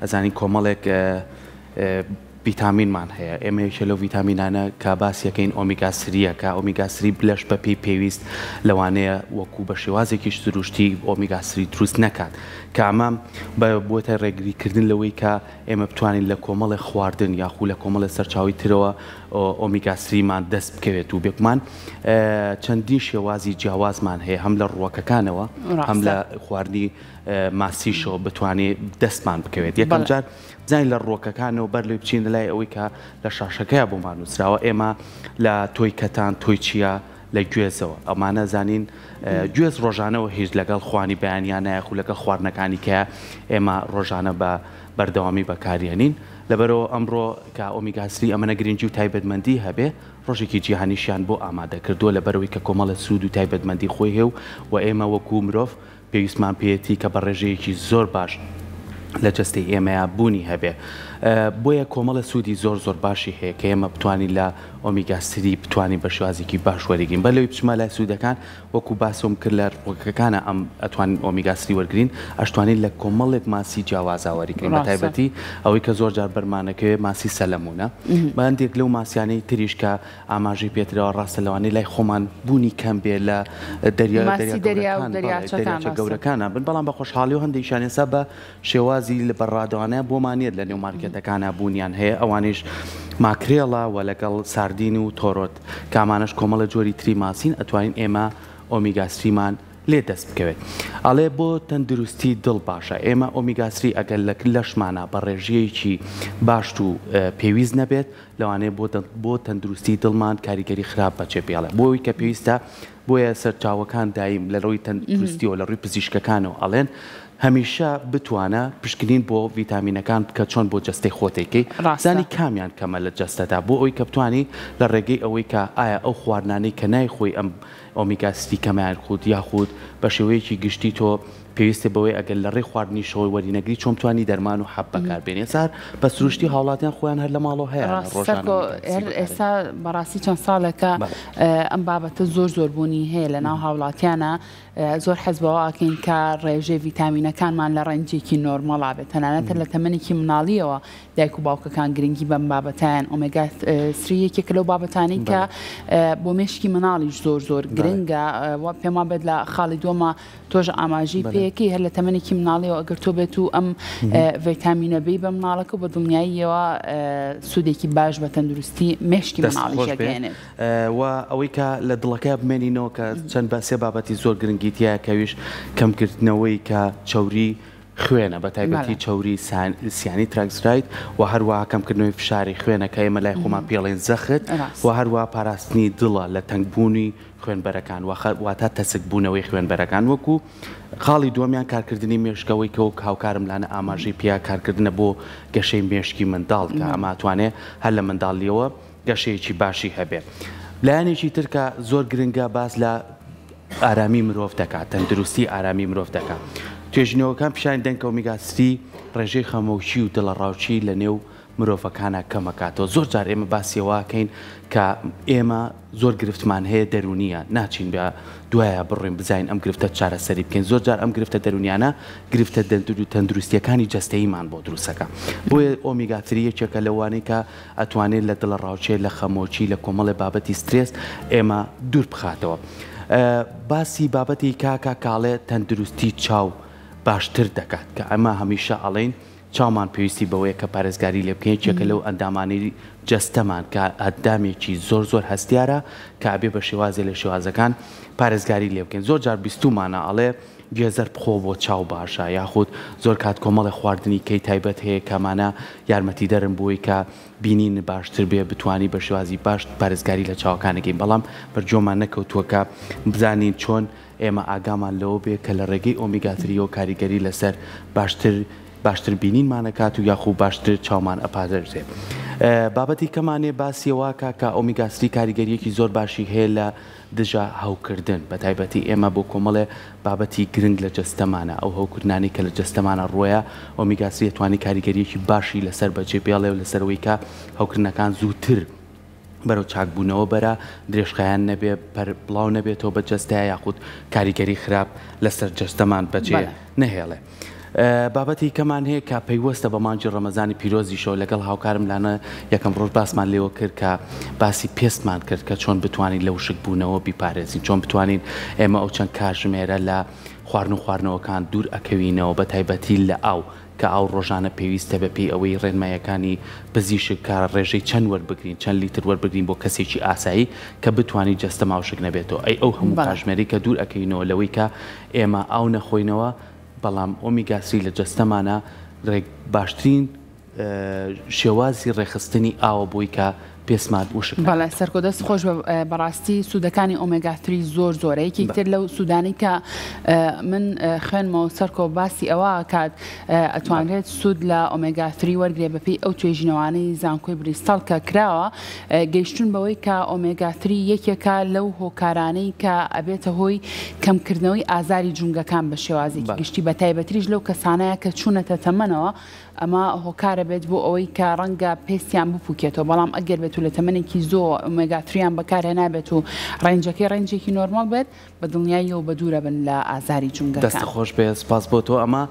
ئەزانین کۆمەڵێک ڤیتامینمان هەیە، ئێمە یەکێ لەو ڤیتامینانە کە باسی ئەکەین ئۆمیگا سریە کە ئۆمیگا سری لەش بە پێی پێویست لەوانەیە وەکو بە شێوازێکی سروشتی ئۆمیگا سری دروست نەکات کە ئەمە بە بۆتە ڕێگری کردن لەوەی کە ئێمە بتوانین لە کۆمەڵێ خواردن یاخو لە کۆمەڵێ سەرچاوەی ترەوە ئۆمیگا سریمان دەست بکەوێت و بێگومان چەندین شێوازی جیاوازمان هەیە هەم لە ڕووەکەکانەوە هەم لە خواردنی ماسیشەوە بتوانێت دەستمان بکەوێت یەکەم جار بزانین لە ڕووەکەکانەوە بەر لەوەی بچینە لای ئەوەی کە لە شاشەکەیا بۆمان نووسراوە ئێمە لە تۆی کەتان تۆی چیا لە گوێزەوە ئەمانە زانین گوێز ڕۆژانەوە هیچ لەگەڵ خوانی بەیانیان نایەخ و لەگەڵ خواردنەکانی کە ئێمە ڕۆژانە بە بەردەوامی بەکاریێنین لەبەرەوە ئەمڕۆ کە ئۆمیگا سری ئەمەنە گرنگی و تایبەتمەندی هەبێ ڕۆژێکی جیهانیشیان بۆ ئامادە کردووە لەبەرەوەی کە کۆمەڵە سوود و تایبەتمەندی خۆی هەیە و ئێمە وەکو مرۆڤ پێویستمان پێیەتی کە بە ڕێژەیەکی زۆر باش لە جەستەی ئێمەیا بوونی هەبێ بۆیە کۆمەڵە سوودی زۆر زۆر باشی هەیە کە ئێمە بتوانین لە ئۆمیگا سری بتوانین بە شێوازێکی باش وەریگرین بەر لەوەی بچمە لای سوودەکان وەکو باسم کرد لە ڕووەکەکانە ئەم ئەتوانین ئۆمیگا سری وەرگرین ئەشتوانین لە کۆمەڵێک ماسی جیاوازا وەریگرین بە تایبەتی ئەوەی کە زۆر جار بەرمانەکەوێ ماسی سەلەمونە بە هەندێک لەو ماسیانەی تریش کە ئاماژەی پێدراوە، ڕاستە لەوانەیە لای خۆمان بوونی کەم بێ لە دەریا ماسی دەریا و دەریاچەکان دەریاچە گەورەکانە بن، بەڵام بە خۆشحاڵی و هەندێکیان ئێستا بە شێوازی لە بەڕادەوانە بۆمان یەت لە نێو مارکێتەکانا بوونیان هەیە، ئەوانیش ماکرێڵە و لەگەڵ ساردین و تۆرۆت کە ئەمانەش کۆمەڵە جۆری تری ماسین ئەتوانین ئێمە ئۆمیگا سریمان لێ دەست بکەوێت. ئەڵێ بۆ تەندروستی دڵ باشە، ئێمە ئۆمیگا سری ئەگەر لە لەشمانا بە ڕێژەیەکی باشت و پێویست نەبێت لەوانەیە بۆ بۆ تەندروستی دڵمان کاریگەری خراپ بەجێ بێڵێ بۆ ئەوی کە پێویستە بۆیە سەرچاوەکان دایم لە ڕووی تەندروستیەوە لە ڕووی پزیشکەکانەوە ئەڵێن هەمیشە بتوانە پشکنین بۆ ڤیتامینەکان بکە چۆن بۆ جەستەی خۆتێکی زانی کامیان کەمە لە جەستەدا بۆ ئەوی کە بتانی لە ڕێگەی ئەوەی کە ئایا ئەو خواردنانەی کە نایخۆی ئەم ئۆمیگا سری کەمەیان خود یاخود بە شێوەیەکی گشتی تۆ پێویستە بەوەی ئەگەر لە ڕێی خواردنیشەوە وەرینەگری چۆن بتوانی دەرمان و حەب بەکار بێنی ئێستا بە سروشتی هاوڵاتیان خۆیان هەر لە ماڵەوە هەیانە ڕاستە ڕۆژانە سەرکۆ ئۆمیگا هەر سری ئێستا بەکارێنن. بەڕاستی چەند ساڵێکە بەڵێ. ئەم بابەتە زۆر زۆر بوونی هەیە لە ناو هاوڵاتیانا زۆر حەز بەوە ئەکەین کە ڕێژەی ڤیتامینەکانمان لە ڕەنجێکی نۆرمەڵا بێت تەنانەت هەر لە تەمەنێکی مناڵیەوە دایک و باوکەکان گرنگی بەم بابەتایان ئۆمێگا سری یەکێکە لەو بابەتانەی کە بۆ مێشکی مناڵیش زۆر زۆر گرنگە و پێم وابێت لە خاڵی دووەمە تۆش ئاماژەی پێیەکەی هەر لە تەمەنێکی مناڵیەوە ئەگەر تۆ بێت و ئەم ڤیتامینە بی بە مناڵەکە بە دڵنیاییەوە سوودێکی باش بە تەندروستی مێشکی مناڵیش ئەگەیەنێت. و ئەوەی کە لە دڵەکەیا بمێنینەوە کە چەند بە سێ بابەتی زۆر گرنگی تیایە کە ئەویش کەمکردنەوەی کە چەوری خوێنە بە تایبەتی چەوری سیانی تراگسراید و هەروەها کەمکردنەوەی فشاری خوێنە کە ئێمە لای خۆمان پێڵێن زەخت و هەروەها پاراستنی دڵە لە تەنگبوونی خوێنبەرەکان واتە تەسک بوونەوەی خوێنبەرەکان وەکو خاڵی دووەمیان کارکردنی مێشک ئەوەی کە وەک هاوکارم لانە ئاماژەی پیا کارکردنە بۆ گەشەی مێشکی منداڵ کە ئەمە ئەتوانێ هەر لە منداڵیەوە گەشەیەکی باشی هەبێ. لایەنێکی تر کە زۆر گرنگە باس لە ئارامی مرۆڤ دەکات، تەندروستی ئارامی مرۆڤ دەکات. توێژینەوەکان پیشانی دەن کە ئۆمیگا سری ڕێژەی خەمۆکی و دڵەڕاوکی لە نێو مرۆڤەکانا کەمەکاتەوە. زۆر جار ئێمە باسی ئەوە ئەکەین کە ئێمە زۆر گرفتمان هەیە دەروونییە، ناچین بە دوایا بڕۆین بزانین ئەم گرفتە چارەسەری بکەین. زۆر جار ئەم گرفتە دەروونیانە گرفتە تەندروستییەکانی جەستەییمان بۆ دروستەکا. بۆیە ئۆمیگا تری یەکێکە لەوانەی کە ئەتوانێت لە دڵەڕاوکێ، لە خەمۆکی، لە کۆمەڵێ بابەتی سترێس ئێمە دوور بخاتەوە. باسی بابەتی کاکە کاڵێ تەندروستی چاو باشتر دەکات کە ئەمە هەمیشە ئەڵێین چاومان پێویستی بەوەیە کە پارێزگاری لێ بکەین، یەکێکە لەو ئەندامانەی جەستەمان کە ئەندامێکی زۆر زۆر هەستیارە کە ئەبێ بە شێوازێ لە شێوازەکان پارێزگاری لێ بکەین. زۆر جار بیستوومانە ئەڵێ گێزەر بخۆ بۆ چاو باشە یاخود زۆر کات کۆمەڵێ خواردنی کەی تایبەت هەیە کە ئەمانە یارمەتیدەرن بۆی کە بینین باشتر بێ بتوانی بە شێوازی باش پارێزگاری لە چاوەکانەکەین بەڵام بەرجۆمان نەکەوتووە کە بزانین چۆن ئێمە ئاگامان لەوە بێ کە لە ڕێگەی ئۆمیگا تریەوە کاریگەری لەسەر باشتر باشتر بینینمان ئەکات و یاخو باشتر چاومان ئەپارێزێ. بابەتی کەمانێ باسی ئەوە ئەکا کە ئۆمیگا سری کاریگەریەکی زۆر باشی هەیە لە دژە هەوکردن بەتایبەتی ئێمە بۆ کۆمەڵێ بابەتی گرنگ لە جەستەمانە ئەو هەوکردنانەی کە لە جەستەمانە ڕوەیە ئۆمیگا سری ئەتوانی کاریگەریەکی باشی لەسەر بەجێ بێڵێ و لەسەر ئەوەی کە هەوکردنەکان زووتر بەرەو چاکبوونەوە بەرە، درێژخایەن نەبێ، پەر بڵاو نەبێتەوە بە جەستەیا یاخود کاریگەری خراپ لەسەر جەستەمان بەجێ نەهێڵێ. بابەتی کەمان هەیە کە پەیوەستە بە مانگی ڕەمەزانی پیرۆزیشەوە لەگەڵ هاوکارم لانە یەکەم ڕۆژ باسمان لێوە کرد کە باسی پێستمان کرد کە چۆن بتوانین لە وشک بوونەوە بیپارێزین چۆن بتوانین ئێمە ئەو چەند کاژمێرە لە خواردن و خواردنەوەکان دوور ئەکەوینەوە بە تایبەتی لە ئاو کە ئاو ڕۆژانە پێویستە بە پێی ئەوەی ڕێنماییەکانی پزیشک کە ڕێژەی چەند وەربگرین چەند لیتر وەربگرین بۆ کەسێکی ئاسایی کە بتوانین جەستەمان وشک نەبێتەوە ئەی ئەو هەموو کاژمێرەی کە دوور ئەکەوینەوە لەوەی کە ئێمە ئاو نەخۆینەوە بەڵام ئۆمیگا سری لە جەستەمانا ڕێک باشترین شێوازی ڕێکخستنی ئاوە بۆی کە پێستمان وشک بەڵێ نەبێتەوە. سەرکۆ دەست خۆش بە بەڕاستی سوودەکانی ئۆمێگا three زۆر زۆرە یەکێک تر لەو سوودانەی کە من خوێنمەوە سەرکۆ باسی ئەوە ئەکات ئەتوانرێت سوود لە ئۆمێگا three وەرگرێ بەپێی ئەو توێژینەوانەی زانکۆی بریستاڵ کە کراوە گەیشتوون بەوەی کە ئۆمێگا three یەکێکە لەو هۆکارانەی کە ئەبێتە هۆی کەمکردنەوەی ئازاری جومگەکان بە شێوازێکی گشتی بە تایبەتریش لەو کەسانەیە کە چوونەتە تەمەنەوە ئەمە هۆکارە بێت بۆ ئەوەی کە ڕەنگە پێستیان بپوکێتەوە بەڵام ئەگەر بێت و لە تەمەنێکی زۆوە ئۆمێگا three یان بەکارهێنابێت و range ەکەی range ێکی normal بێت بە دڵنیاییەوە بەدوورەبن لە ئازاری دەستت جومگەکان. خۆش بێت سوپاس بۆ تۆ ئەمە.